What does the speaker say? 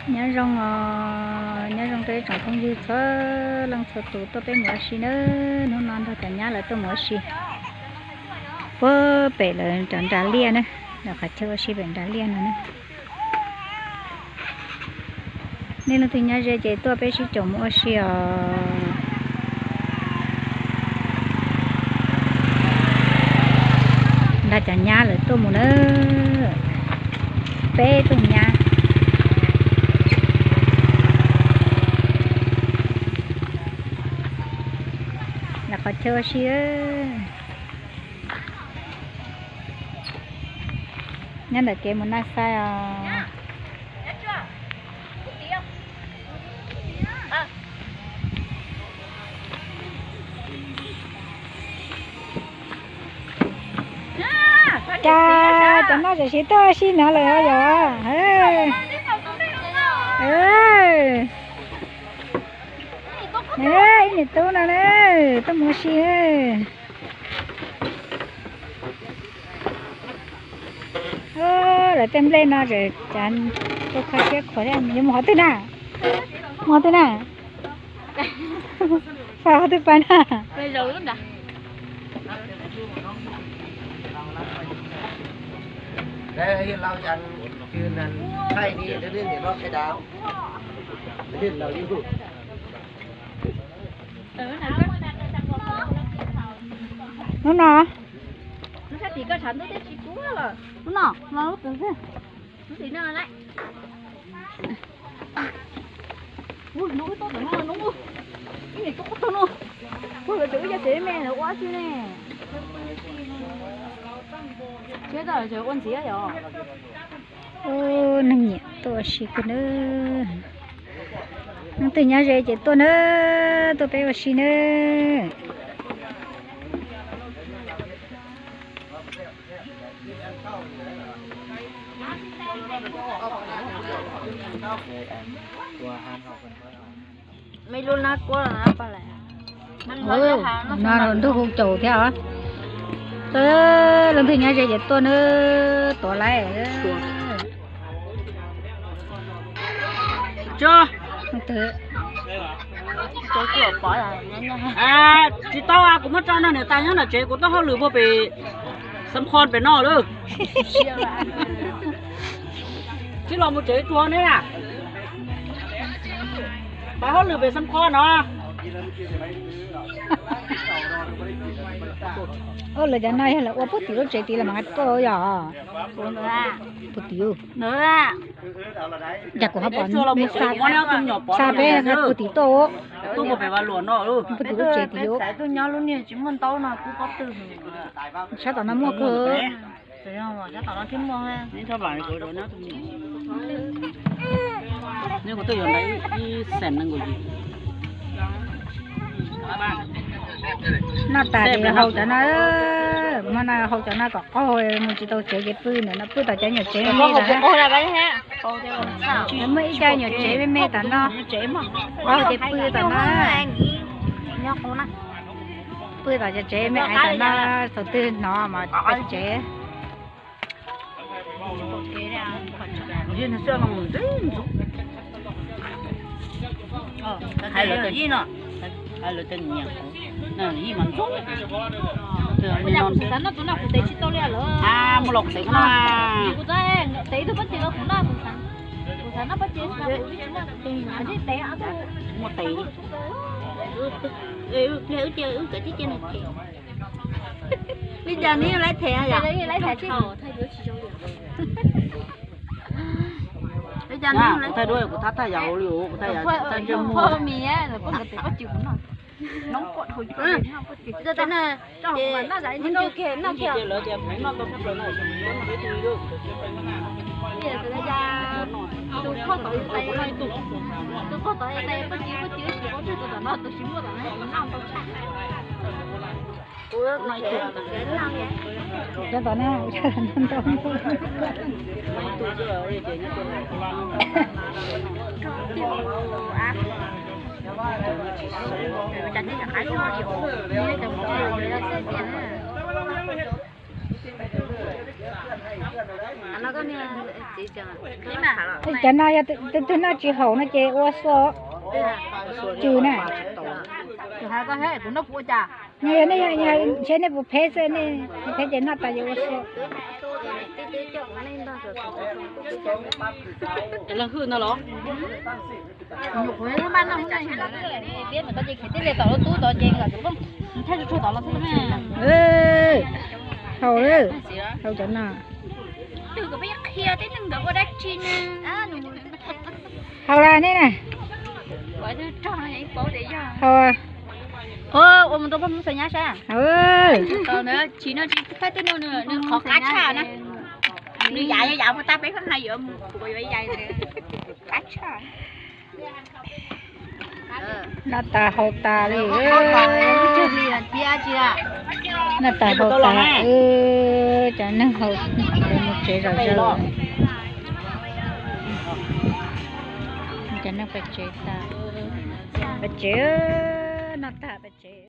Nyob zoo os, nyob zoo rau ib tsoom phooj ywg txhua leej txhua tus tuaj peb mus ua si nawb. Hnub no nrog cov nyab lawv tuaj mus ua si puag pem lawv nram nras liaj na, lawv qhov chaw ua si pem nras liaj no na. Nej leej twg nyob ze ces tuaj peb sib caum mus ua si os. Nrog cov nyab lawv tuaj mus na, peb tug nyab. Lawv qhov chaw ua si. Nyob ntawm kev mus Naj Xaij os. Cas cov no tam sim tuaj ua si no lawm yom. Ib niam tub no na, tuaj mus ua si. Lawv tej nplej no tseem kho siab khuav thiab. Yuav mus qhov twg na? Mus qhov twg na? Fais qhov twg pais na? Hnub no, hnub no, no lub twg xwb. Neeg nyiam tuaj ua si kawg nawb. Leej twg nyob ze ces tuaj nawb, tuaj peb ua si nawb. No ntuj hu caum thiab os. Leej twg nyob ze ces tuaj nawb, tuav lawm. Tsis tau, kuv muab tso no niam tais nyob nram tsev, kuv tuaj hauj lwm puag pem Xam Khon pem no lawm. Tsis los mus tsev tsuag ne na. Pab hauj lwm pem Xam Khon no. Lawv cov no yog lawv ua puag tim lub tsev tid los mas tuaj yog. Puag tim. Cas kuv ho pom xa peb puag tim tuaj. Puag tim lub tsev tid. Sab tom no muaj kawg. Noj tas ces haus cov no, kuv muab no haus cov no kom qaug, mus tsis tau tsev ces pw ntawm no, pw tom cov nyuam tsev me me ntawd. Muaj ib co nyuam tsev me me tom no, qaug ces pw tom no. Pw tom cov tsev me me tom no, thaum twg hnov mas pem tsev. Kuv xav noj tus no kuv tev tsis tau li lawm. Kuv xav tev ib tug pob ces los kuv noj, kuv xav noj pob ces kuv tsis noj. Muaj tev li. Pliag wb cia wb kawm tib ce no them. Li cas nws yeej laib them yom? Li cas nws yeej laib them. Kuv thab thaj yam hauv li, kuv thab yam thaj ntsej muag. Tus phauj tod, tus phauj tod, pob cws, pob cws tsis paub tseg tus tom no, tus tsis muaj tom no, tus noj ntau tshaj. Cov tom no, cov tom no ntau. Cov no yog tus twg noj tsis haum no ces ua xo tsw na. Ntshe nej puas phem xwb, nej phem ces noj tas yuav ua xo. Haus, haus cov no. Haus las nej na. Haus. Ua mus rau pog Hmoob Xav Nyab sab. Tsis no tsis thab tej no nws qhov qab tshaj na. Nws yav yav mus tag peb hab hais yuav mus kuv yuav yav qab tshaj. Noj tas haus tas li. Noj tas haus tas, cov neeg haus mus tsev zom zaws. Cov neeg pais tsev tas, pais tsev, noj tag pais tsev.